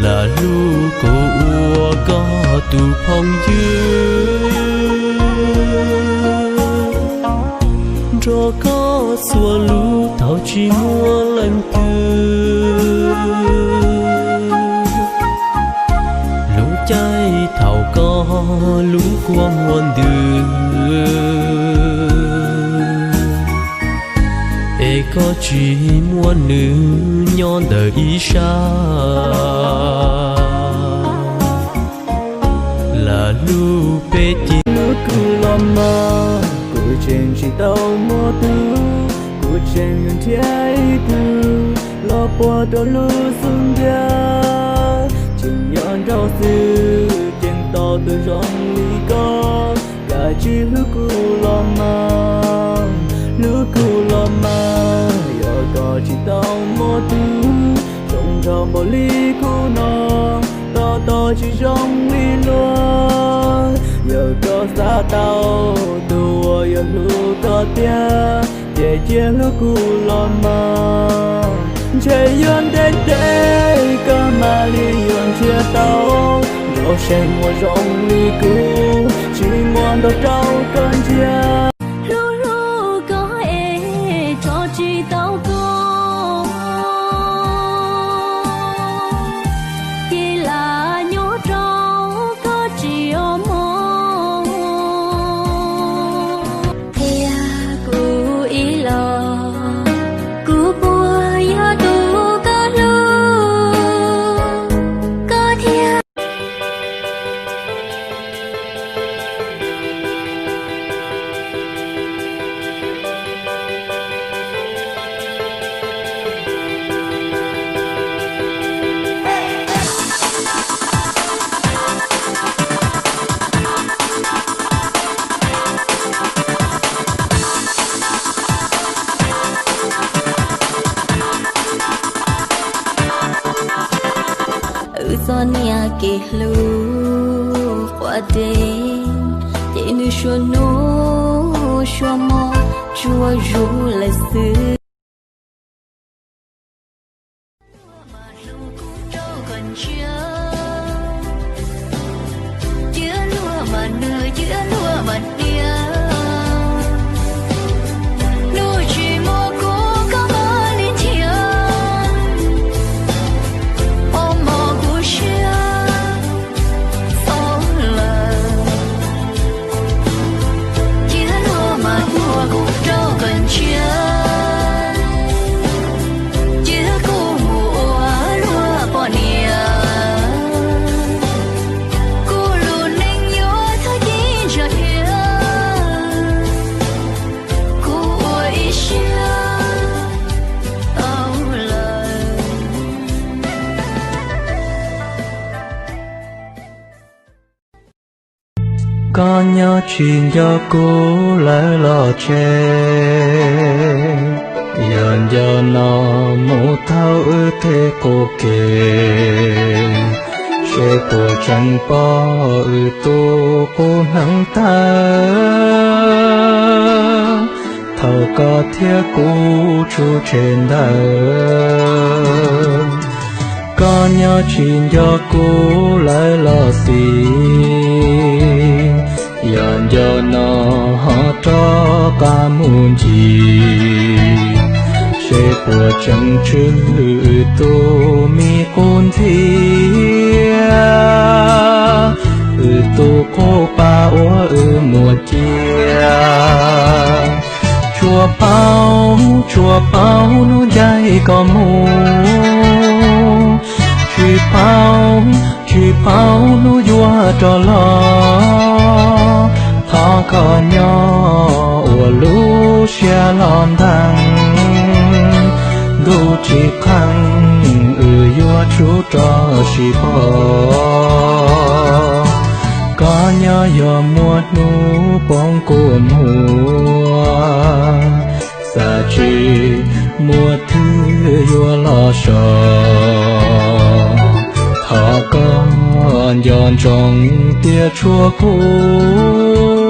Lam hlub kuv ua koj tus phooj ywg, nrog koj txhua lub thaum tsis muaj leej twg. Lub caij thaum koj lub kua muag ntws, es koj tsis muaj nws nyob ntawm ib sab. Lam hlub peb ci. Hlub kuv los mas, kuv tseem tsis tau muaj tub, kuv tseem yuav nrhiav ib tug los puag rau lub xub ntiag. Tseem nyob nraum xwb, tseem tau tus zoo li koj, kav tsij hlub kuv los mas, hlub kuv los mas. Yog koj tsis tau muaj tub, zoo nraug npaum li kuv no, tos tos tsis zoo li luag. Yog koj xav tau tus uas yuav hlub koj tiag, ces cia hlub kuv los mas. Ntshe yuav ntev ntev koj mam li yuav nrhiav tau, nrog seem muaj zoo li kuv, tsis muaj ntau rau koj ntsia. Hlub hlub koj es tso tsis tau koj, ces lam nyob rau koj tsis ua mov. Thiab kuv ib los, kuv puas yog tus koj hlub, koj thiaj Wb txoj niam kev hlub quav dej, ces nws suav hnub suav hmo tsuas zuj lawm xwb. Koj nyob tsis nco kuv lawm los tseg, yog nco no mus thauj wb tej qub ke, seb puas tseem pom wb tus qub hneev tawg thaum koj thiab kuv tshub tseg ntawd. Koj nyob tsis nco kuv lawm los xij, yog nco no ho rov qab mus ncig, seb puas tseem tswj wb tus me qub ntxhiab, wb tus qub pab uas wb muaj cia. Tsuas paub, tsuas paub hnub ncaim koj mus, tsis paub, tsis paub hnub yuav rov los. Thov koj nyob ua lub siab los nteeg, ntuj tsis qeeg wb yuav tshub rau sib pom. Koj nyob yog muaj hnub poob kua muag, xav tsis muaj twg yuav los so. Thov koj nco ntsoov tias tshuav kuv